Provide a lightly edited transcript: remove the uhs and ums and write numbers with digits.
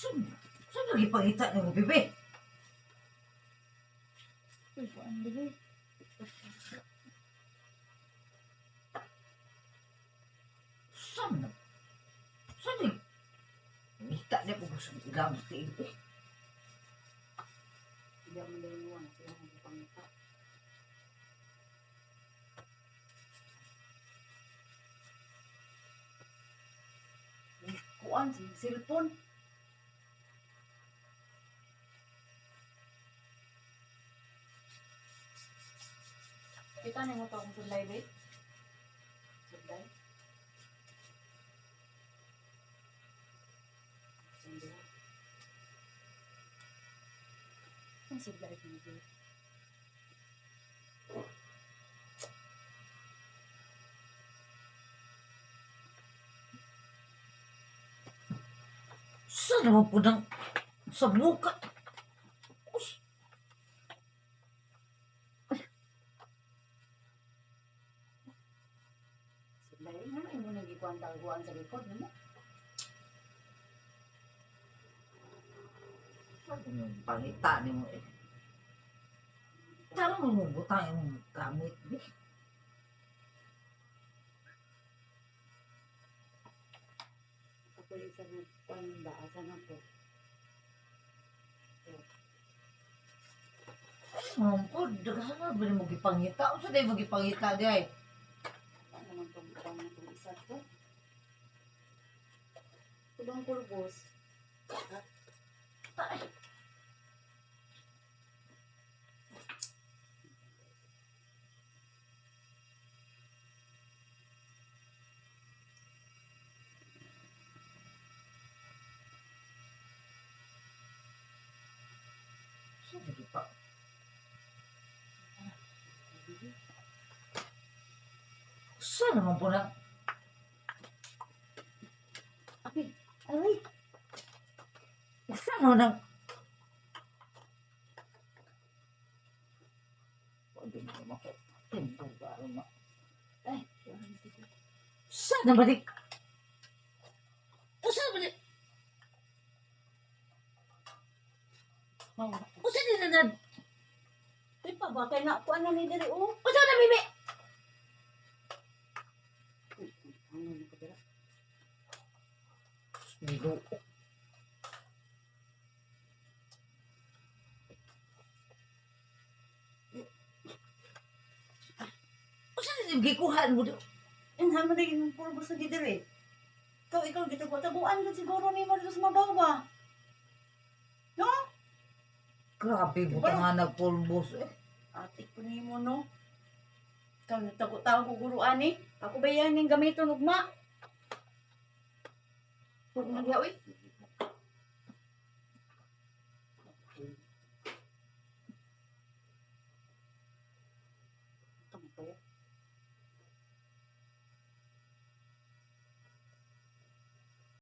Saan nagipangita nimo, bebe? Uy, kuan bebe. Saan na? Saan na? Ngita niya kung gusto ilang sa tiil eh. Hindi ako dahil mo sila ang pangita. Kuan, si cellphone. Kita na mo to akong sudlay, babe. Sudlay. Sudlay. Ang sudlay ko, babe. Saan naman po ng sa buka? Us, Sudlay, ano mo nagikuan taguan sa likod, no? Saan yung pangita nimo eh? Tara mo mo butang imong gamit, be. Ako yung sa nagkuan ba, asa na po? Ay, po, daghan na ba mo gipangita? Unsa day mo gipangita di ay? Ano naman itong butang na itong isa ko? Tulong kulbos. Ay, saan na gipa? Saan naman po na? Abi, ay! Saan naman ang... Pwede mo naman ko. Timbog na. Ay! Saan naman di? O saan naman di? O saan di na na? Ay pa ba? Kaya na, kuan na ni diri, oh! O saan na bibi? Ano na ka dira? Ginoo. O saan di gikuhaan mo di? Inhan mo na yung pulbos na diri. Ikaw, gitaguan ka siguro ni mo dito sa mabaw ba? No? Grabe, butang nga nagpulbos eh. Ate ko ni mo, no? Ikaw, nagtago-tago guruan eh. Ako ba yan yung gamiton, ugma? Huwag na diya, uy.